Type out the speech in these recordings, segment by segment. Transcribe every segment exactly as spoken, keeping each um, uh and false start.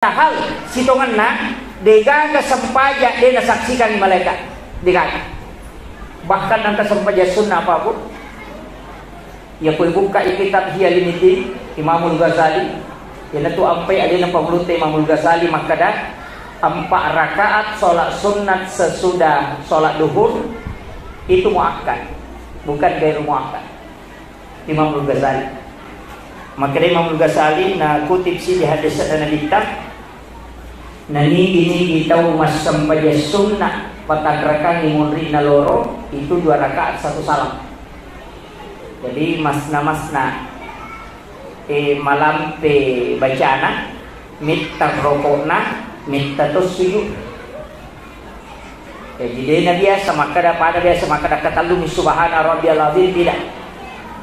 Padahal sitongenna degaga sempaja de nasaksikan malaikat, degaga. Bahkan engka sempaja sunnah apapun, iya ko ibukkai kitab Ihya Ulumuddin Imamul Ghazali, iyanatu ampai alena pangulutta Imamul Ghazali makkeda, empat rakaat sholat sunnat sesudah sholat duhur itu muakkad, bukan gairu muakkad. Imamul Ghazali. Makkeda Imamul Ghazali, nakutip siddi hadis Nabitta, nanigi-nigi tau massempajang sunnah patanrakangi munrinna loro, itu dua rakaat satu salam. Jadi masna-masna, eh, malampe bacana, mitta rokokna, mitta to sujud. Jadi de na biasa makkeda, pada biasa makkeda katellumi subhana rabbiyal azim, tidak.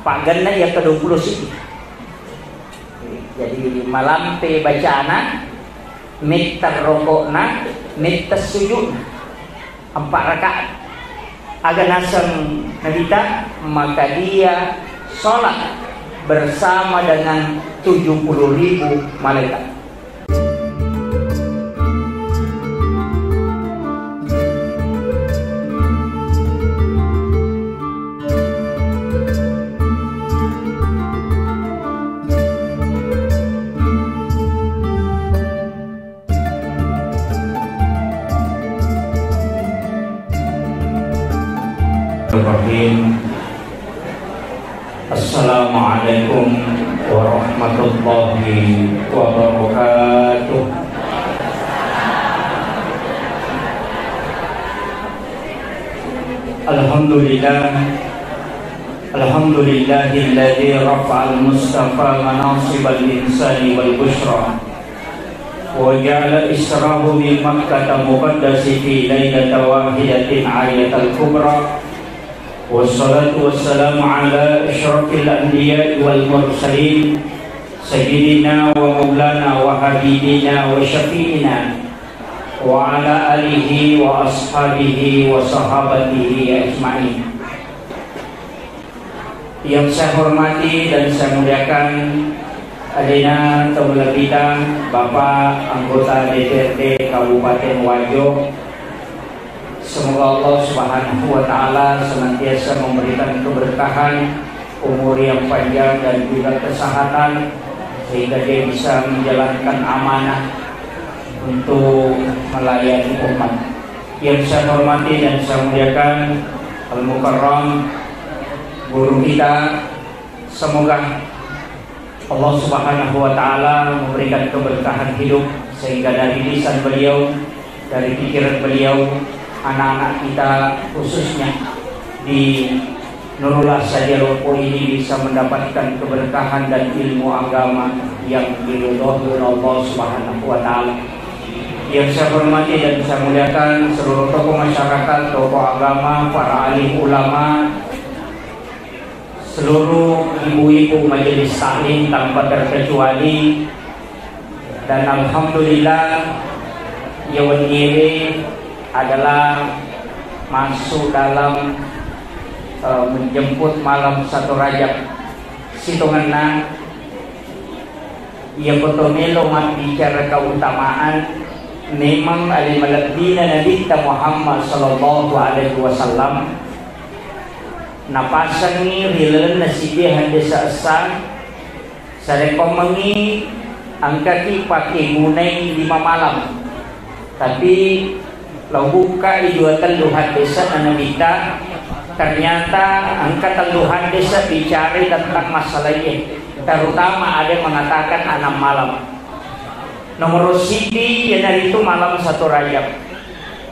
Paggenna iya ke dua puluh siji. Jadi malampe bacana, mitta rokokna, mitta sujudna. Empat rakaat. Aga naseng Nabitta, maka dia sholat bersama dengan tujuh puluh ribu malaikat. Bismillahirrahmanirrahim. Assalamualaikum warahmatullahi wabarakatuh. Alhamdulillah. Alhamdulillahilladzi rafa'al mustafa manasibal insani wal busyra. Wa ja'ala israhu min Makkata muqaddasi fi lailata wahidatin ayatal kubra. Wassalatu wassalamu ala asyrafil anbiya'i wal mursalin, sayyidina wa maulana wa habibina wa syafi'ina, wa ala alihi wa ashabihi wa sahabatihi ajma'in. Yang saya hormati dan saya muliakan, alena tau malebbita, Bapak anggota D P R D Kabupaten Wajo, semoga Allah Subhanahu wa Ta'ala senantiasa memberikan keberkahan, umur yang panjang, dan juga kesehatan, sehingga dia bisa menjalankan amanah untuk melayani umat. Yang saya hormati dan saya muliakan, Al-Mukarram, guru kita, semoga Allah Subhanahu wa Ta'ala memberikan keberkahan hidup, sehingga dari lisan beliau, dari pikiran beliau, anak-anak kita, khususnya di Nurullah Sadia Lompo ini, bisa mendapatkan keberkahan dan ilmu agama yang diridhoi oleh Allah Subhanahu wa Ta'ala. Yang saya hormati dan saya muliakan seluruh tokoh masyarakat, tokoh agama, para alim ulama, seluruh ibu-ibu majelis taklim tanpa terkecuali, dan alhamdulillah, iya wennié adalah masuk dalam, eh, menjemput malam satu Rajab. Sitongenna, iya koto melo mabbicara keutamaan, memang ale malebbina Nabitta Muhammad sallallahu alaihi wasallam napasengngi ri lalenna siddi hadis essa, sarekkoammengngi engkaki pakkegunai lima malam. Tapi lao bukkai dua tellu hadis na Nabitta, ternyata engka tellu hadis bicara tentang masalah ini, terutama ada mengatakan enam malam. Nomor siddi iyanaritu malam satu Rajab.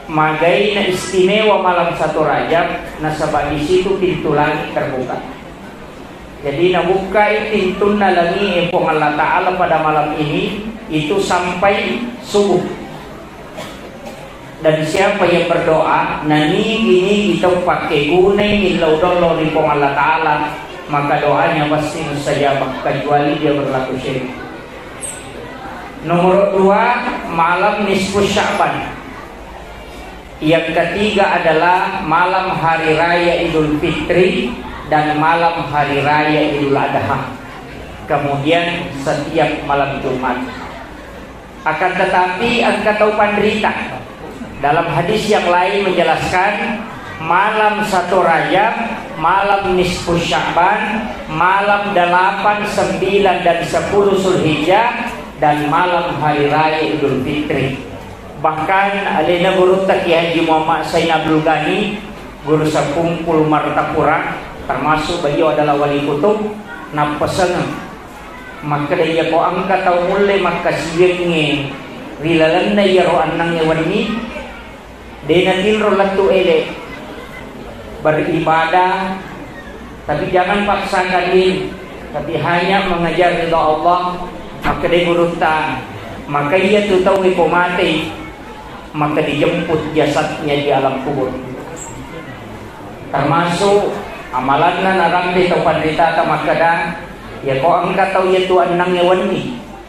Magaina istimewa malam satu Rajab, nasaba di situ pintu langit terbuka. Jadi nabukkai pintunna langi'e Puang Allah Ta'ala pada malam ini itu sampai subuh. Dan siapa yang berdoa, nanigi-nigi tau pakkegunai millau dollo ri Puang Allah Ta'ala, maka doanya pasti mustajabah, kecuali dia berlaku syirik. Nomor dua, malam nisfu Sya'ban. Yang ketiga adalah malam hari raya Idul Fitri dan malam hari raya Idul Adha. Kemudian setiap malam Jumat. Akan tetapi, engka tau panrita. Dalam hadis yang lain menjelaskan, malam satu Rajab, malam nisfu Sya'ban, malam delapan, sembilan, dan sepuluh Zulhijjah, dan malam hari raya Idul Fitri. Bahkan, alena gurutta Kiai Haji Muhammad Sain Abdul Ghani, guru sapungkul Martapura, termasuk beliau adalah wali kutub, nappasengeng. Makkeda, iyako engka tau mulle makkasiwiangnge ri lalenna iyaro ennengnge wenni, de natinro lettu ele beribadah, tapi jangan paksakan diri, tapi hanya mengejar ridha Allah. Makkeda gurutta, maka iya tu tauwe ko matei, maka dijemput jasadnya di alam kubur. Termasuk amalanna narampe tau panritata makkeda, iyako engka tau iyatu ennengnge wenni,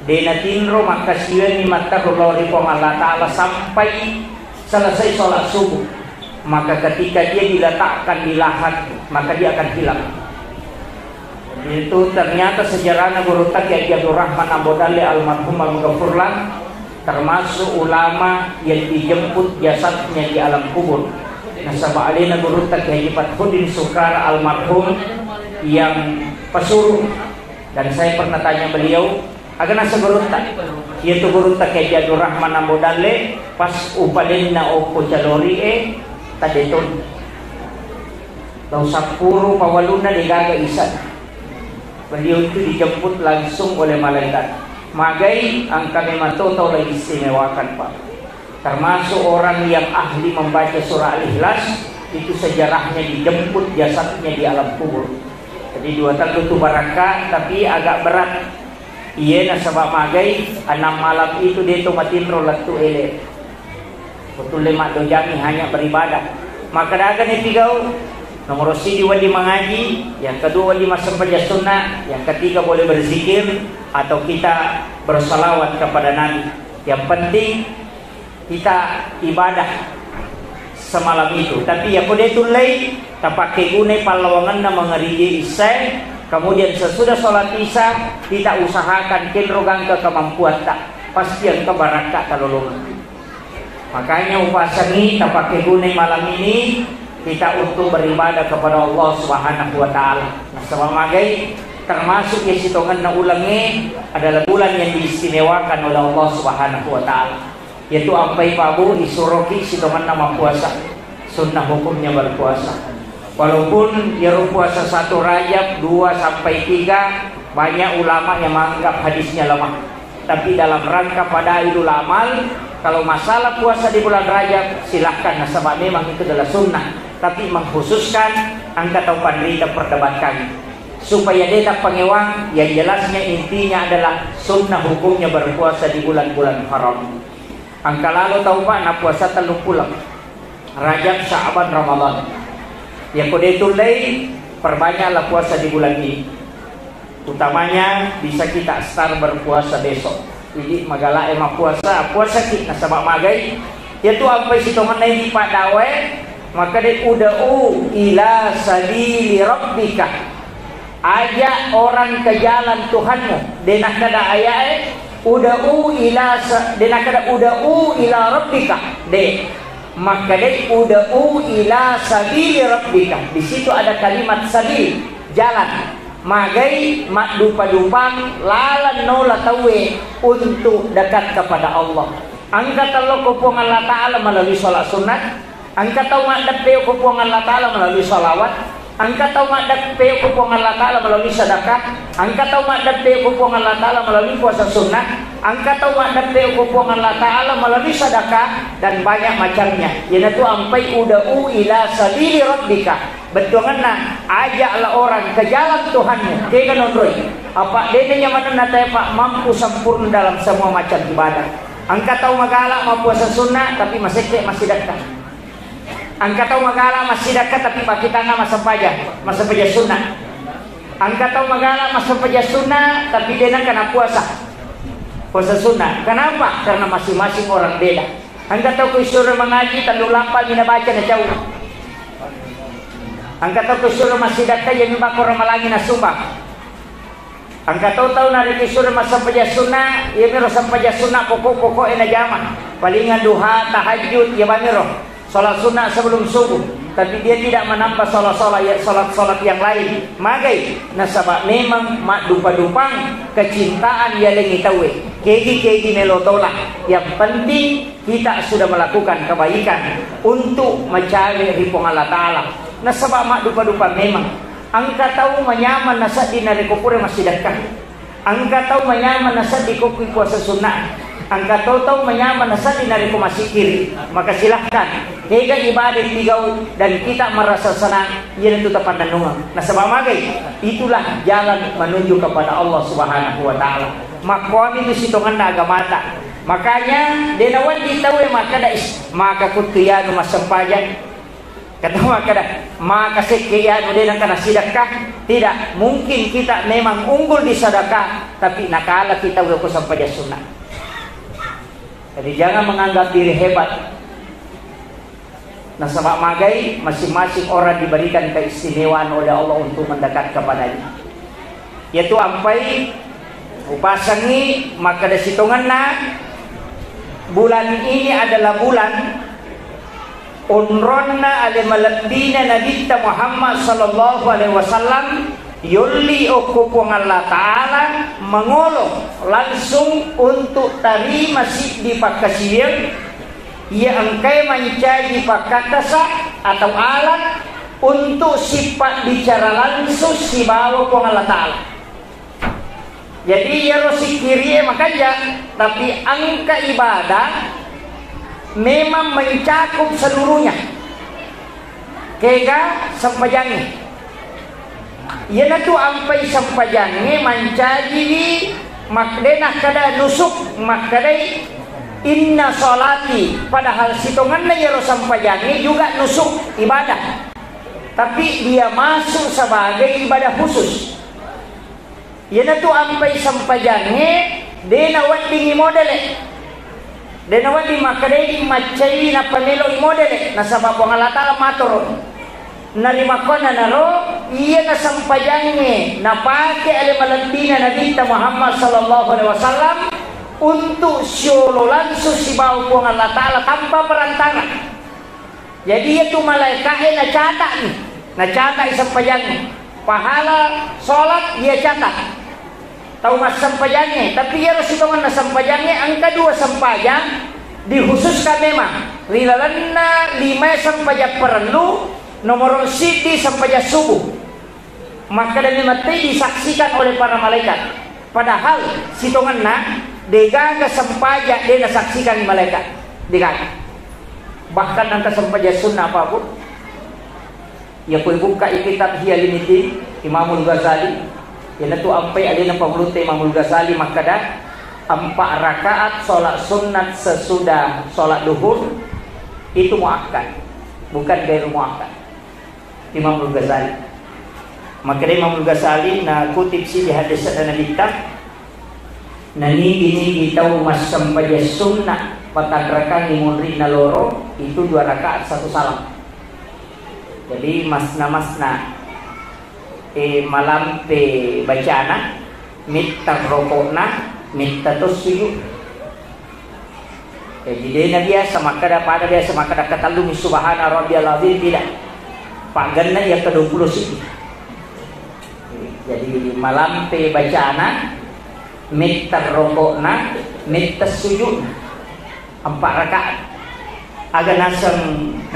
de natinro makkasiwiangngi matteru lao ri Puang Allah Ta'ala sampai selesai sholat subuh, maka ketika dia diletakkan di lahat, maka dia akan hilang. Itu ternyata sejarahna gurutta Kiai Haji Abdul Rahman Ambo Dalle almarhum Al-Mughafurlah, termasuk ulama yang dijemput jasadnya di alam kubur. Nasaba alena gurutta Kiai Haji Fathuddin Sukara almarhum yang pesuruh. Dan saya pernah tanya beliau, aga nasa gurutta? Iyatu gurutta Kiai Haji Abdul Rahman Ambo Dalle, pas upalenna okko calori e, tadetoni. Tau sappuru pawalunna degaga isa. Beliau itu dijemput langsung oleh malaikat. Magai engka memang to tau lagi istimewakan, Pak. Termasuk orang yang ahli membaca surah Al-Ikhlas, itu sejarahnya dijemput jasadnya di alam kubur. Jadi dua tellu tu barakka, tapi agak berat. Iye nasaba magai, enam malam itu de to matinro lettu ele. Betulle maddojangi hanya beribadah. Maka daga ni pigau, nomor siji wali mengaji, yang kedua wali massempajang sunnah, yang ketiga boleh berzikir atau kita bersalawat kepada Nabi. Yang penting kita ibadah semalam itu. Tapi ya kode tullei, tapakke gunai pallawangenna mengerije isai, kemudian sesudah sholat isya, kita usahakan kenro gangka kemampuatta. Pasti engka barakka talolongan. Makanya upasangi tapakke gunai malam ini kita untuk beribadah kepada Allah Subhanahu wa Ta'ala. Nasaba magai, termasuk ya sitongenna ulengnge adalah bulan yang diistimewakan oleh Allah Subhanahu wa Ta'ala. Yaitu ampai pabu isuroki sitongenna mappuasa sunnah hukumnya berpuasa. Walaupun yaro puasa satu Rajab, dua sampai tiga, banyak ulama yang menganggap hadisnya lemah. Tapi dalam rangka fadailul amal, kalau masalah puasa di bulan Rajab, silahkan, nasaba memang itu adalah sunnah. Tapi mengkhususkan engka tau panrita perdebatkan. Supaya de tappangewang, yang jelasnya intinya adalah sunnah hukumnya berpuasa di bulan-bulan haram. Engka lalo tau, Pak, nappuasa tellung puleng, Rajab, Sya'ban, Ramadan. Yako de tullei, perbanyaklah puasa di bulan ini. Utamanya bisa kita start berpuasa besok. Jadi magala e mappuasa, puasa ki nasaba magai. Yatu ampai sitongenna ini padawe, maka de uda'u ila sabili rabbika. Ajak orang ke jalan Tuhanmu. De nakkeda ayat e, uda'u ila sa-, de nakkeda uda'u ila rabbika. De. Makkedai uda'u ila sabili rabbika. Di situ ada kalimat sabil, jalan. Magai maddupa-dupang lalan nola tauwe untuk dekat kepada Allah. Engka tello ko Puang Allah Ta'ala melalui sholat sunnah. Engka tau maddeppe ko Puang Allah Ta'ala melalui salawat. Engka tau maddeppe ko Puang Allah Ta'ala melalui sedekah. Engka tau maddeppe ko Puang Allah Ta'ala melalui puasa sunnah. Engka tau maddeppe ko Puang Allah Ta'ala melalui sedekah dan banyak macamnya. Iyanatu ampai uda'u ila sabili rabbika. Bettuangenna, ajaklah orang ke jalan Tuhanmu. Kega nonroi. Apa dena nyamanenna tae, Pak, mampu sempurna dalam semua macam ibadah. Engka tau magala mappuasa sunnah tapi masekke massidekka. Engka tau magala massidekka tapi pakkitangnga massempajang, massempajang sunnah. Engka tau magala massempajang sunnah tapi de nengka nappuasa. Puasa sunnah. Kenapa? Karena masing-masing orang beda. Engka tau ko isuro mengaji, tellu lappa mi nabaca nacau. Engka tau ko isuro massidekka, iya mi makkoro malangi nasumbang. Engka to tau narekko suro massempajang sunna, iyamiro sempajang sunna pokok-pokok e najama. Palingan duha, tahajud, iya bamiro. Salat sunna sebelum subuh. Tapi dia tidak menambah salat-salat ya, salat-salat yang lain. Magai, nasaba memang maddupa-dupang kecintaan yalengi tauwe. Kegi-kegi melo tolak. Yang penting kita sudah melakukan kebaikan untuk mencari ri Puang Allah Ta'ala. Nasaba maddupa-dupang memang. Engka tau manyameng nasedding narekko pura massidekka. Engka tau manyameng nasedding ko kui puasa sunnah. Engka tau tau manyameng nasedding narekko massikkiri. Maka silahkan. Tega ibadah tigau dan kita merasa senang, iyanatu tapannennungeng. Nasaba magai, itulah jalan menuju kepada Allah Subhanahu wa Ta'ala. Makkuami tu sitongenna agamata. Makanya, de nawedding tauwe makkeda, "Is, maka kuttu iyanu massempajang." Kata makkeda, "Maka sekke iyanu de nengka nasidekka." Tidak, mungkin kita memang unggul di sedekah, tapi nakala kita ko sempajang sunnah. Jadi jangan menganggap diri hebat. Nasaba magai, masing-masing orang diberikan keistimewaan oleh Allah untuk mendekat kepadanya. Yaitu ampai upasengi makkeda sitongenna, bulan ini adalah bulan onronna ale malebbina Nabitta Muhammad sallallahu alaihi wasallam, yolli okko Puang Allah Ta'ala mangolo langsung untuk tarima siddi pakkasiwiang iya engkae mancaji pakkattasa atau alat untuk sipabbicara langsung sibawa Puang Allah Ta'ala. Jadi, iyaro sikkirie makanja, tapi engka ibadah memang mencakup seluruhnya. Kega sempajangnge. Iyanatu ampai sempajangnge mancajiwi mak-, de nakkeda nusuk, makkedai, "Inna sholati," padahal sitongenna iyaro sempajangnge juga nusuk, ibadah. Tapi dia masuk sebagai ibadah khusus. Iyanatu ampai sempajangnge de naweddingi modele. De nawedding makkedai maccai nappa melo'i modele, nasaba Puang Allah Ta'ala matoro. Narimakkuannanaro, iyana sempajangnge napake ale malebbina Nabitta Muhammad sallallahu alaihi wasallam untuk siolo langsung sibawa Puang Allah Ta'ala tanpa perantara. Jadi, iyatu malaeka'e nacata'ni, nacata'i sempajangnge. Pahala sholat dia catat. Tau massempajangnge, tapi iyaro sitongenna sempajangnge engka dua sempajang dikhususkan memang. Ri lalenna limae sempajang parellu, nomoro siddi sempajang subuh. Makkedami mettai disaksikan oleh para malaikat. Padahal sitongenna degaga sempajang de nasaksikan malaikat. Degaga. Bahkan engka sempajang sunnah apapun. Iya ko ibukkai kitab Ihya Ulumuddin, Imamul Ghazali, iyanatu ampai alena pangulutta Imamul Ghazali makkeda, empat rakaat sholat sunnat sesudah sholat duhur itu muakkad, bukan gairu muakkad. Imamul Ghazali. Makkeda Imamul Ghazali, nakutip siddi hadis Nabitta, nanigi-nigi tau massempajang sunnah patanrakangi munrinna loro, itu dua rakaat satu salam. Jadi masna-masna, eh, malampe bacana, mitta rokokna, mitta to sujud. Jadi, de na biasa makkeda, pada biasa makkeda katellumi subhana rabbiyal azim, tidak. Paggenna iya ke dua puluh siji. Jadi, malampe bacana, metta rokokna, metta sujudna. Empat rakaat. Aga naseng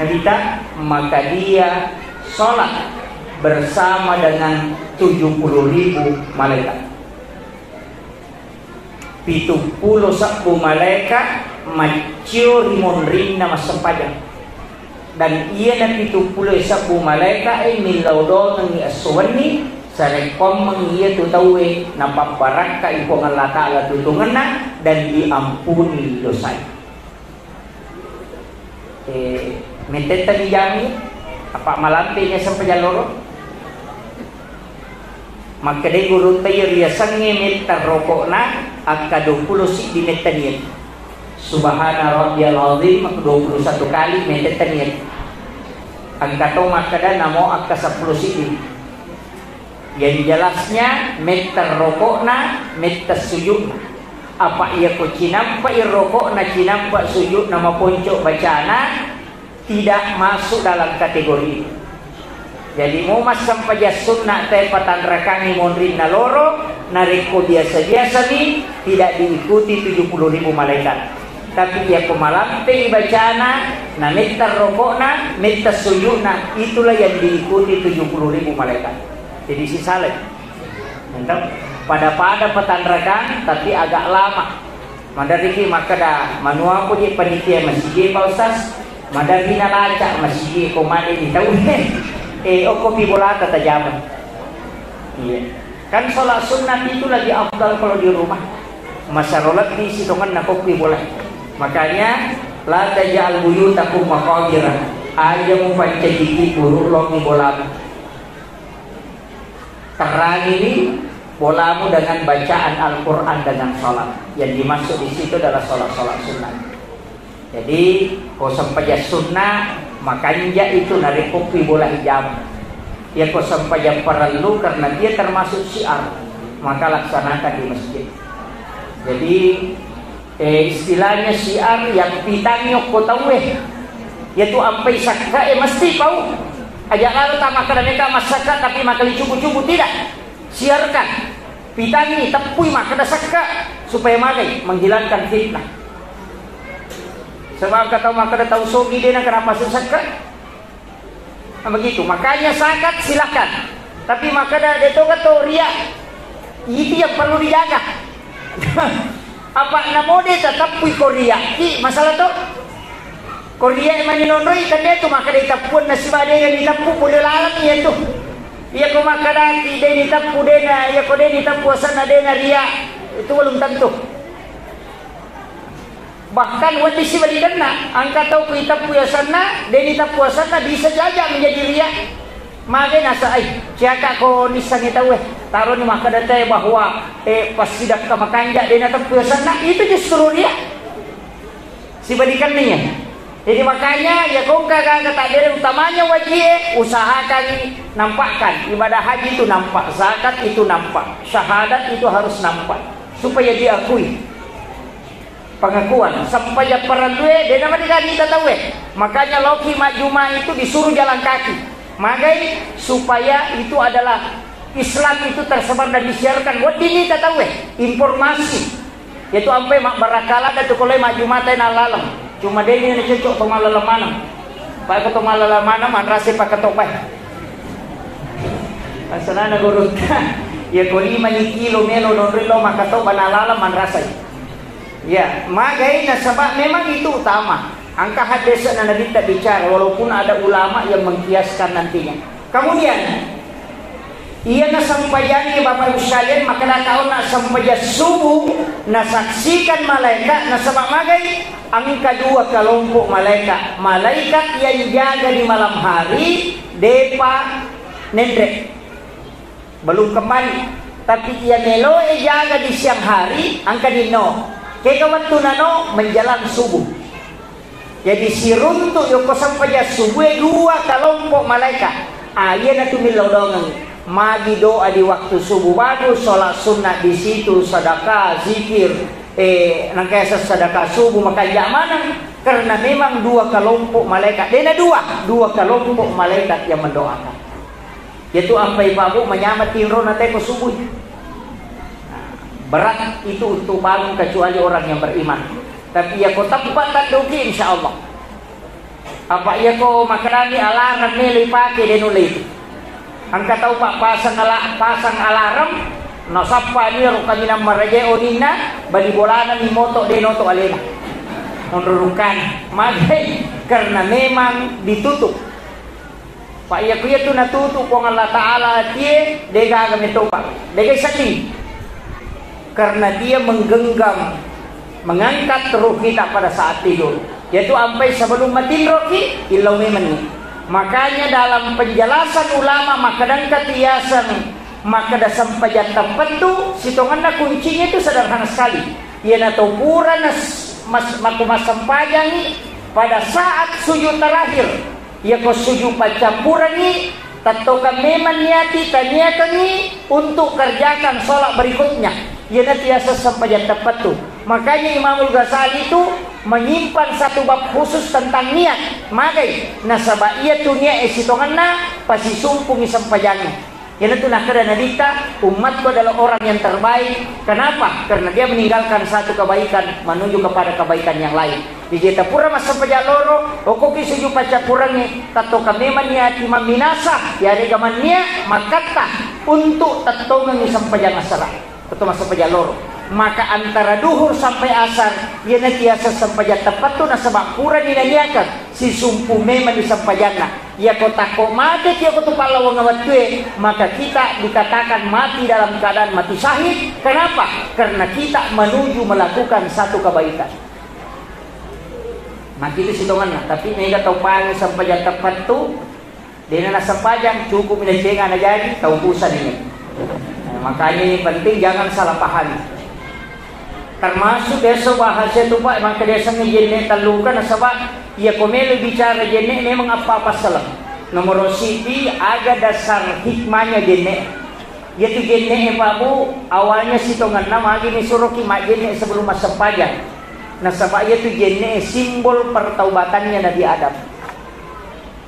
Nabitta, maka dia sholat bersama dengan tujuh puluh ribu malaikat. Pitu pulo sebbu malaeka maccio ri monrinna massempajang. Dan iyana pitu pulo sebbu malaeka e millau dongengngi esso wenni, sarekkoammengngi iyatu tauwe napabbarakkai Puang Allah Ta'ala tutungenna dan diampuni dosai. Eh, mettetta dijami, apa malampe ni sempajang loro? Makkedai gurutta, iya riasengnge metta rokokna, akka dua puluh siddi metta niat. Subhana rabbiyal azim, dua puluh satu kali mettetta niat. Engka to makkeda namo akka seppulo siddi. Yang jelasnya, metta rokokna, metta sujudna. Apa iya ko cinampa i rokokna, cinampa sujudna, maponco bacana, tidak masuk dalam kategori itu. Jadi, mau massempajang sunna te patanrakangi monrinna loro, narekko biasa-biasa mi, tidak diikuti tujuh puluh ribu malaikat. Tapi iya ko malampe i bacana, na metta rokokna, metta sujudna, itulah yang diikuti tujuh puluh ribu malaikat. Jadi, sisalai. Mantap. Pada-pada patanrakang, tapi agak lama. Maderriki makkeda, manuaku je panitia masigi, Pak Ustaz? Maderri nalacak masigi, ko made ni tau. Eh, okkopi bolata tajama. Iya. Kan sholat sunnah itu lebih afdal kalau di rumah. Masaro lebbi sitongenna kokki bola. Makanya, la taj'al buyutakum maqabira. Aja mupancajiki buru longi bola. Terangi bolamu dengan bacaan Al-Quran, dengan sholat. Yang dimaksud di situ adalah sholat-sholat sunnah. Jadi, ko sempajang sunnah, makanja itu narekko kui bola hijama. Ya, ko sempajang parellu, karena dia termasuk syiar, maka laksanakan di masjid. Jadi, eh, istilahnya syiar yang pitangi okko tauwe. Yaitu ampai sakka, eh, mesti pau. Aja lalu tak makan mereka masak, tapi makan cubu-cubu, tidak. Siarkan. Pitangi, teppui makkeda sekka supaya magai, menghilangkan fitnah. Sebab kata makkeda tau sogi dena kenapa sekka. Nah, begitu. Makanya zakat silakan. Tapi makkeda de to kato ria. Itu yang perlu dijaga. Apa namo de teppui ko ria. Ki masalah to. Ko ria mani nonroi kan de tu makkeda teppuan nasiba de yang diteppu boleh lalang iya tu. Iya ko makkadaki de diteppu dena, iya ko de diteppu asanna dena ria, itu belum tentu. Bahkan wedding sibalikanna, engka tau ku iteppu asanna, de diteppu asanna bisa jaja menjadi ria. Mage nasa ai, ciaka ko nissangi tauwe, taroni makkeda te bahwa eh passidakka makanja de nateppu asanna, itu justru ria. Sibalikanna iya. Jadi makanya, ya kongka gaga takbere utamanya wajie, usahakan nampakkan ibadah haji itu nampak, zakat itu nampak, syahadat itu harus nampak supaya diakui. Pengakuan, sempajang parellue, dena mani gani tatawe. Makanya loki majjuma itu disuruh jalan kaki. Magai supaya itu adalah Islam itu tersebar dan disiarkan. Weddinni tatawe, informasi. Itu ampe mabbarakala da tu kolai majjumata na laleng. Cuma deni na cocok to malaleng maneng. Pak ko to malaleng maneng manrasi pakatopai. Asalana guru. Ya ko lima ni kilo melo nonri lo makatoba na laleng manrasai. Ya, magai nasaba memang itu utama. Engka hadis na Nabi tak bicara, walaupun ada ulama yang mengkiaskan nantinya. Kemudian, iya nasempajangi Bapak Ibu sekalian, maka nakauna sempajang subuh, nasaksikan malaikat, nasaba magai engka dua kelompok malaikat. Malaikat yang jaga di malam hari, depa nenre. Belum kembali. Tapi iya meloe jaga di siang hari, engka dinno. Kega wettu nano menjelang subuh. Jadi siruntu yoko sempajang subuh dua kelompok malaikat. Ah, iya natu millau dongeng. Magi doa di waktu subuh bagus, sholat sunnah di situ, sedekah, zikir, eh, nangkaya sedekah subuh, makanja maneng. Karena memang dua kelompok malaikat. Dena dua, dua kelompok malaikat yang mendoakan. Yaitu ampai pabu manyama tinro na teko subuh. Nah, berat itu untuk bangun kecuali orang yang beriman. Tapi ya ko tempat tanduki insya Allah. Apa iya ko makanani alarm melo ipake de nulle itu. Engka tau pak pasang ala, pasang alarm, nasappa ni ro kaminang maraja oninna, bali bolana ni moto de noto alena. Menurunkan, magai karena memang ditutup. Pak, iya ku iya tu natutu Puang Allah Ta'ala tie, degaga metopa, degai sedih. Karena dia menggenggam, mengangkat ruh kita pada saat tidur. Yaitu ampai sebelum matinroki, illau memang. Makanya dalam penjelasan ulama, maka dengka tiaseng, maka dasam pajak tempat tu, sitonganna kuncinya itu sederhana sekali. Iyanatu purana s-, mas-, mako massempajangngi pada saat sujud terakhir. Iyako sujud paccappurengngi, Tettokeng memang niati taniakengngi untuk kerjakan sholat berikutnya. Iyanatu yaseng sempajang teppettu. Makanya Imamul Ghazali itu menyimpan satu bab khusus tentang niat. Magai, nasaba iyatu niat e sitongenna pasisumpungi sempajangnge. Iyanatu nakkeda Nabitta, "Ummatku adalah orang yang terbaik." Kenapa? Karena dia meninggalkan satu kebaikan menuju kepada kebaikan yang lain. Jaji tapura massempajang loro, okkoki suju paccappurengnge, tettokeng memang niati mamminasa, yarega mannia makkatta untuk tettongengngi sempajang asara. Atau massempajang loro. Maka antara duhur sampai asar, iyanatu yaseng sempajang teppettu nasaba purani naniakeng, sisumpu memang di sempajanna. Iyako takko mate ki iyako tu pallawang wettue, maka kita dikatakan mati dalam keadaan mati syahid. Kenapa? Karena kita menuju melakukan satu kebaikan. Mati itu sitongenna, tapi mega tau pale sempajang teppettu, dena nasempajang, cukup mi nacenga na jadi, tau pusani. Nah, makanya ini penting jangan salah pahami. Termasuk biasa bahasa itu, Pak, emang kebiasaan jenne telluka nasaba iya ko melo bicara jenne memang apa-apa salah. Nomor siji, aga dasar hikmahnya jenne. Iyatu jenne, Pak Bu, awalnya sitongenna magi ni suroki majjenne sebelum massempajang. Nasaba iyatu jenne simbol pertaubatannya Nabi Adam.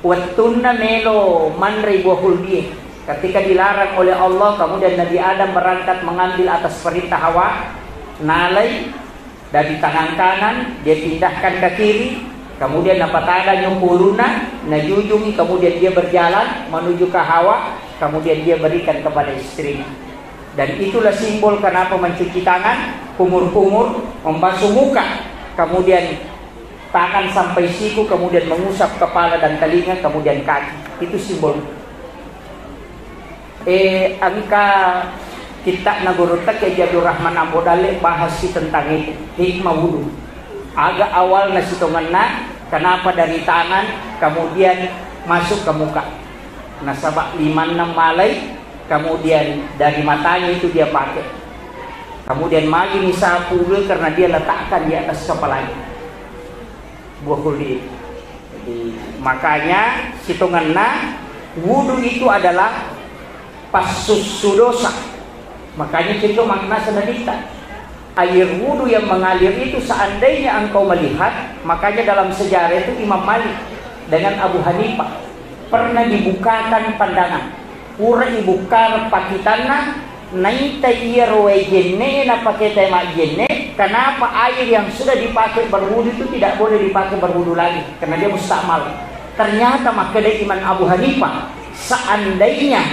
Wettunna melo manrei buah huldie, ketika dilarang oleh Allah, kemudian Nabi Adam berangkat mengambil atas perintah Hawa, nalai dari tangan kanan, dia pindahkan ke kiri, kemudian napatadang nyoku ulunna, najujungi, kemudian dia berjalan menuju ke Hawa, kemudian dia berikan kepada istrinya. Dan itulah simbol kenapa mencuci tangan, kumur-kumur, membasuh muka, kemudian tangan sampai siku, kemudian mengusap kepala dan telinga, kemudian kaki. Itu simbol. Eh, engka kitta'na Gurutta Kiai Abdul Rahman Ambo Dalle bahas si tentang itu, hikmah wudu. Aga awalna sitongenna, kenapa dari tangan, kemudian masuk ke muka. Nasaba limanna malai, kemudian dari matanya itu dia pakai. Kemudian magi ni sapu karena dia letakkan di atas kepalanya. Buah kulit. Jadi, makanya sitongenna wudu itu adalah passussu dosa. Makanya cocok makna sebenarnya. Air wudu yang mengalir itu seandainya engkau melihat, makanya dalam sejarah itu Imam Malik dengan Abu Hanifah pernah dibukakan pandangan. Pura ibukkareng pakitanna, naita iyaro wae jenne napake tae majjenne, kenapa air yang sudah dipakai berwudu itu tidak boleh dipakai berwudu lagi? Karena dia mustakmal. Ternyata makkeda Imam Abu Hanifah, seandainya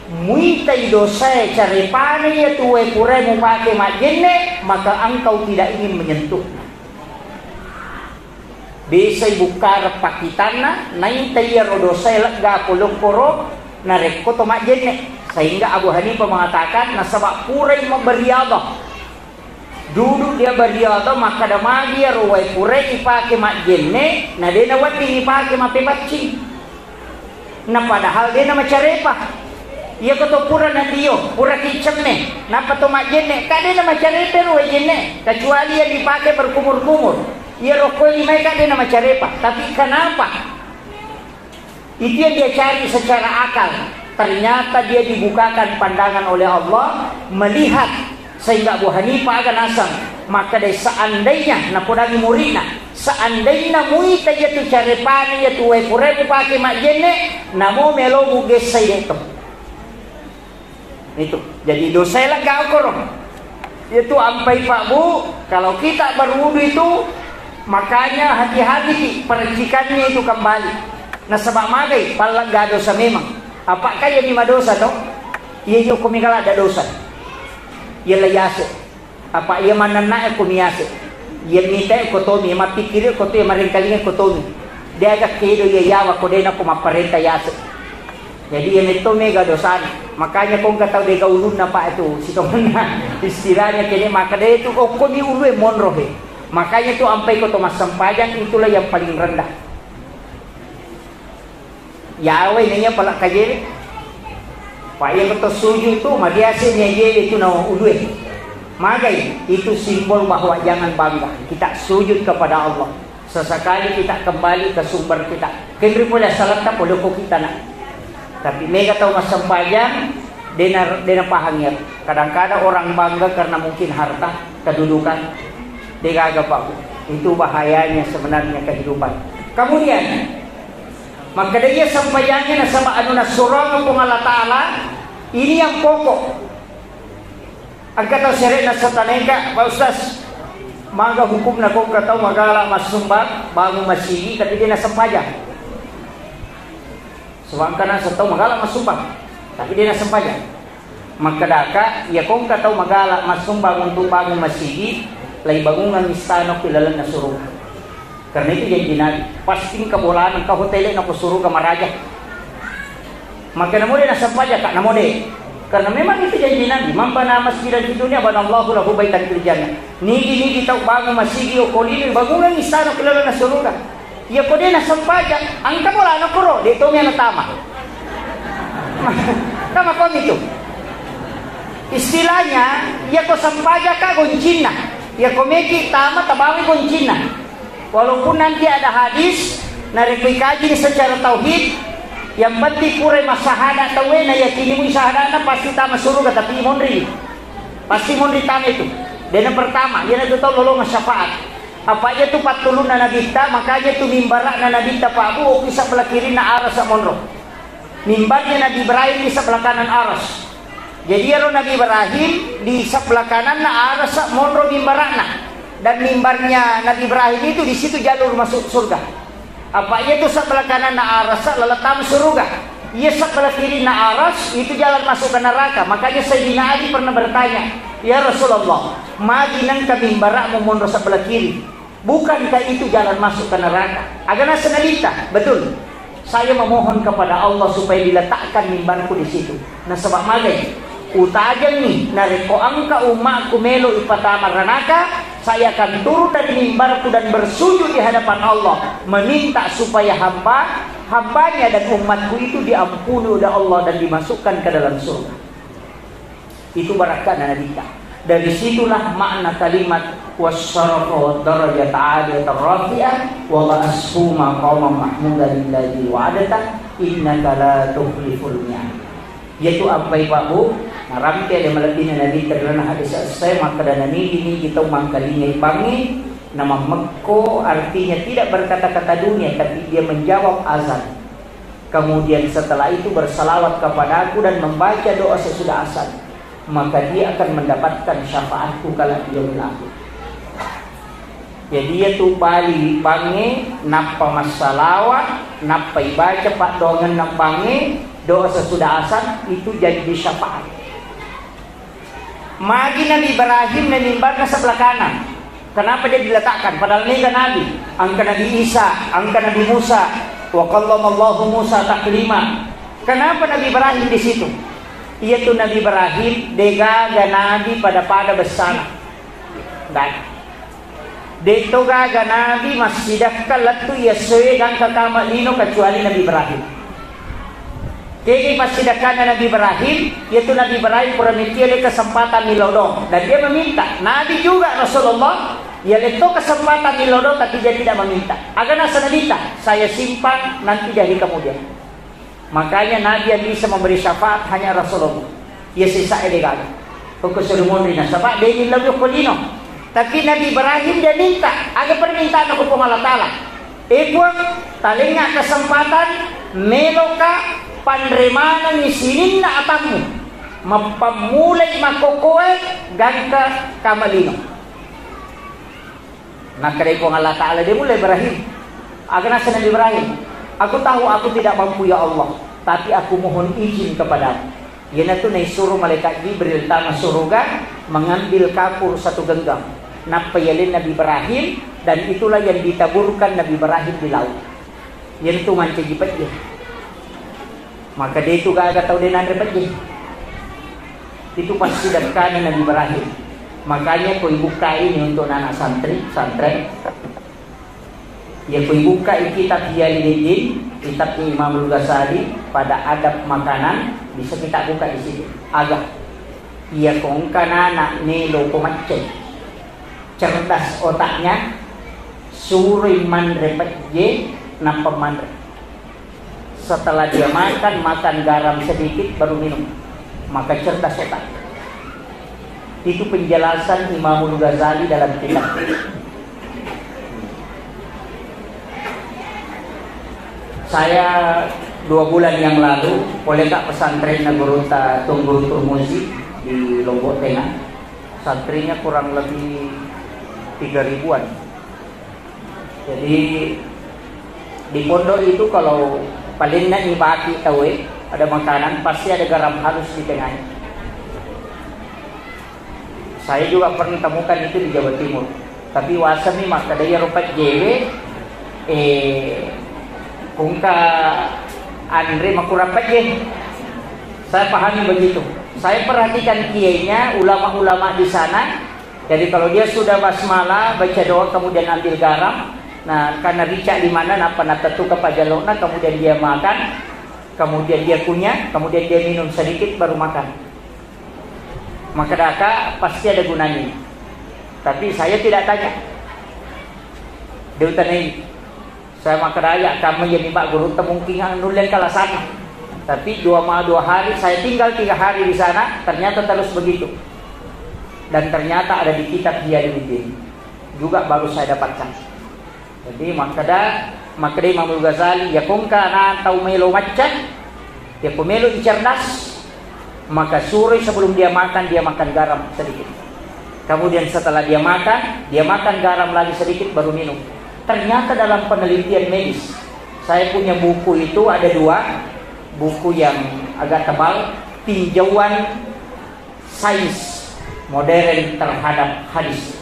muitai dosae carepane iyatu wae purae mupake majjenne, maka engkau tidak ingin menyentuhnya. Biasai bukkareng pakitanna, naita iyaro dosae legga pole okkoro narekko to majjenne. Sehingga Abu Hanifah mengatakan, nasaba purai maberiadah. Duduk dia beriadah, makkeda magi iyaro wae purai ipake majjenne, na de nawedding ipake mappepaccing. Na padahal de namacarepa. Iyako to pura nandio, pura kiccemme, nappa to majjenne, ka de namacarepa ro wae jenne, kecuali yang dipakai berkumur-kumur. Iyaro koi limae ka de namacarepa. Tapi kenapa? Itu yang dia cari secara akal. Ternyata dia dibukakan pandangan oleh Allah, melihat Sehingga Abu Hanifah aga naseng, makkeda seandainya, napodangi muridna, seandainya muita iyatu carepana iyatu wae purae mupake majjenne, namo melo mugessai de to. Itu. Jadi dosae lega okkoro. Itu ampai Pak Bu, kalau kita berwudu itu makanya hati-hati ki percikannya itu kembali. Nasaba magai, pallegga dosa memang. Apa kaya ni madosa to? Iya iya ko migala ada dosa. Iya lagi ase. Apa iya manennae ko miase. Iya mitae ko tomi, iya mappikkiri ko to, iya marengkalinga ko tomi. De aga kedo iya yawa ko de nako mapparenta yase. Jadi iya metto mega dosana. Makanya ko engka tau de ga ulunna Pak itu, sitongenna istilahnya kene maka de itu okko ni ulue monro he. Makanya tu ampai ko to massempajang itulah yang paling rendah. Yawai naiya pala kajele. Pak, iya betul sujud tu, mabiasa ni aje itu na ulue. Magai, itu simbol bahwa jangan bangga. Kita sujud kepada Allah. Sesekali kita kembali ke sumber kita. Kenri pole salata pole ko kita nak. Tapi mega tau massempajang, dena, dena pahang ya. Kadang-kadang orang bangga karena mungkin harta, kedudukan. Degaga, Pak Bu. Itu bahayanya sebenarnya kehidupan. Kemudian, maka dia sempajangnya nasaba anu nasurang Puang Allah Ta'ala, ini yang pokok. Engka tau syariat nasataneka, Pak Ustaz, maga hukumna ko engka tau magala massumbang, bangun masigi, tapi dia nasempajang. Sebab engka naseng tau magala massumbang, tapi dia nasempajang. Makkedaka, iya ko engka tau magala massumbang untuk bangun masigi, lai bangungang istana ku ilalenna suruga. Karena itu janji Nabi, pasti engka bolana, engka hotele na ko suruga maraja. Maka namo de nasempajang ka, namo de. Karena memang itu janji Nabi, "Man bana masjidan fid dunya bana Allahu lahu baitan fil jannah." Nigi-nigi tau bangun masigi okko lino, bangungang istana ku ilalenna suruga. Iya ko de nasempajang, engka bolana koro, de tomi natama. Tama komi tu. Istilahnya, iya ko sempajang ka goncinna. Iya ko meki tama tabawi goncinna. Walaupun nanti ada hadis, narekko ikaji secara tauhid, yang penting pura massahada tauwe, na yakini mui sahadana pasti tama suruga, tapi monri. Pasti monri tama itu. Dan yang pertama, iyanatu tau lolongang syafaat. Apa iya tu pattulunna Nabitta, makanya tu mimbara'na Nabitta Pak Bu, okko sabla kirinna arasa monro. Mimbarnya Nabi Ibrahim di sebelah kanan aras. Jadi iyaro Nabi Ibrahim di sebelah kananna aras monro mimbara'na. Dan mimbarnya Nabi Ibrahim itu di situ jalur masuk surga. Apa iya tu sebelah kananna aras laletang surga. Iya sebelah kirinna aras itu jalan masuk ke neraka. Makanya Sayyidina Ali pernah bertanya, "Ya Rasulullah, magi nengka mimbara'mu monro sebelah kiri?" Bukankah itu jalan masuk ke neraka? Aga naseng Nabitta, betul. Saya memohon kepada Allah supaya diletakkan mimbarku di situ. Nasaba magai, utajengngi, narekko engka ummaku melo ipatama ranaka, saya akan turun dari mimbarku dan bersujud di hadapan Allah, meminta supaya hamba, hambanya dan umatku itu diampuni oleh Allah dan dimasukkan ke dalam surga. Itu barakka'na Nabitta. Dari situlah makna kalimat wassarafa wad darajata aliyatan rafi'ah wa ba'athhu maqaman mahmudan alladzi wa'adtah innaka la tukhliful mi'ad. Yaitu ampai Pak Bu, narampe ada malebbina Nabitta ri lalenna hadis essai, makkeda nanigi-nigi tau mangkalingai bangnge, namammekko, artinya tidak berkata-kata dunia, tapi dia menjawab azan. Kemudian setelah itu bersalawat kepadaku dan membaca doa sesudah azan, maka dia akan mendapatkan syafaatku kala di yaumil akhir. Jadi iya tu bali bangnge, nappa massalawat, nappa ibaca paddoangenna bangnge, doa sesudah azan, itu janji syafaat. Magi Nabi Ibrahim na mimbarna sebelah kanan. Kenapa dia diletakkan? Padahal mega Nabi. Engka Nabi Isa, engka Nabi Musa. Wa kallamallahu Musa taklima. Kenapa Nabi Ibrahim di situ? Iya tu Nabi Ibrahim, degaga Nabi pada-pada bessana. Nggak ada. De'to gaga nabi massidakka lettu iya essoe gangka kama lino kecuali Nabi Ibrahim. Kegi passidakkanna Nabi Ibrahim, yaitu Nabi Ibrahim pura metti ale kesempatan milodong. Dan dia meminta. Nabi juga Rasulullah, ya letto kesempatan milodong tapi dia tidak meminta. Aga naseng Nabitta, saya simpan nanti di hari kemudian. Makanya Nabi yang bisa memberi syafaat hanya Rasulullah. Iya sisa'e degaga. Pokok suruh monri nasaba deni lebih kolino. Tapi Nabi Ibrahim dia minta, aga permintaan ko Puang Allah Ta'ala. Eh Puang, talenga kesempatan meloka panremanengi sininna atammu. Mappamulai makokoe gangka kamalino. Nakkedai Puang Allah Ta'ala, dia mulai Ibrahim. Aga naseng Nabi Ibrahim, "Aku tahu aku tidak mampu, ya Allah, tapi aku mohon izin kepadamu." Iyanatu naisuro malaikat Jibril tama suruga mengambil kapur satu genggam. Nappa yaleng Nabi Ibrahim, dan itulah yang ditaburkan Nabi Ibrahim di laut. Iyanatu mancaji pejje. Maka de tu gaga tau de nanre pejje. Itu pasti dekkana Nabi Ibrahim. Makanya ko ibukka ini untuk anak santri, santren. Ya ko ibukka kitab Ihya Ulumuddin, kitab Imamul Ghazali pada adab makanan, bisa kita buka di situ. Aga. Iya ko engka nana melo ko macce. Cerdas otaknya, suroi manre pejje, nappa manre. Setelah dia makan, makan garam sedikit baru minum. Maka cerdas otak. Itu penjelasan Imamul Ghazali dalam kitab. Saya dua bulan yang lalu, poleka pesantren gurutta Tuan Guru Turmuzi di Lombok Tengah. Santrinya kurang lebih tiga ribuan. Jadi, di pondok itu kalau paling nani baki tauwe, ada makanan, pasti ada garam halus di tengahnya. Saya juga pernah temukan itu di Jawa Timur. Tapi wasani makkeda iyaro pejjewe, eh, kungka anre makurang pejje. Saya pahami begitu. Saya perhatikan kiainya, ulama-ulama di sana. Jadi kalau dia sudah basmalah, baca doa, kemudian ambil garam, nah, karena rica di mana, napa natettu ke pajalokna, kemudian dia makan, kemudian dia kunyah, kemudian dia minum sedikit, baru makan. Makkedaka pasti ada gunanya. Tapi saya tidak tanya. Dia utanai. Saya makkeda, "Iya, kamu jadi Pak Guru, mungkin nulle kalasanna." Tapi dua ma-, dua hari, saya tinggal tiga hari di sana, ternyata terus begitu. Dan ternyata ada di kitab Ihya Ulumuddin. Juga baru saya dapatkan. Jadi, makkeda, makkeda Imamul Ghazali, ya kongka na tau melo macca, ya ko melo cerdas, maka suroi sebelum dia makan, dia makan garam sedikit. Kemudian setelah dia makan, dia makan garam lagi sedikit, baru minum. Ternyata dalam penelitian medis, saya punya buku itu ada dua, buku yang agak tebal, tinjauan sains modern terhadap hadis.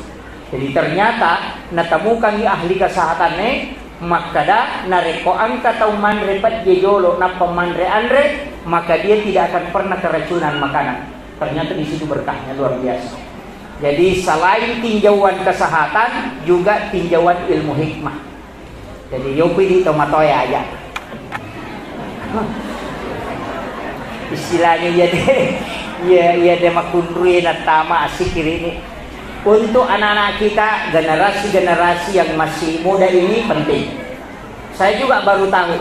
Jadi, ternyata natemukangngi ahli kesehatannya, makkeda, narekko engka tau manre pejje jolo nappa manre anre, maka dia tidak akan pernah keracunan makanan. Ternyata di situ berkahnya luar biasa. Jadi, selain tinjauan kesehatan, juga tinjauan ilmu hikmah. Jadi, yopi di tomatoya aja. Istilahnya iya deh, iya, iya deh, makunrui natama asikiri ini. Untuk anak-anak kita, generasi-generasi yang masih muda ini penting. Saya juga baru tahu,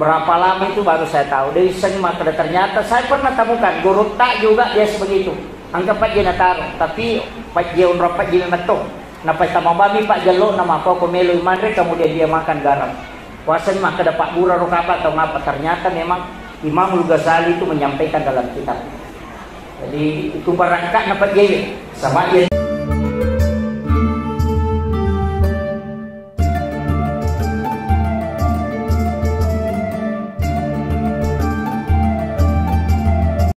berapa lama itu baru saya tahu. Dari seni maka ternyata saya pernah temukan, guru tak juga biasa begitu. Anggap aja nataruh, tapi pajje unrap pajje memetto. Napaitama bami Pak Jallo, nama koko melo manre, kemudian dia makan garam. Puasani makkeda pabbura ro kapa atau ngapa? Ternyata memang Imamul Ghazali itu menyampaikan dalam kitab. Jadi, itu barakka na pajjewe. Sama dia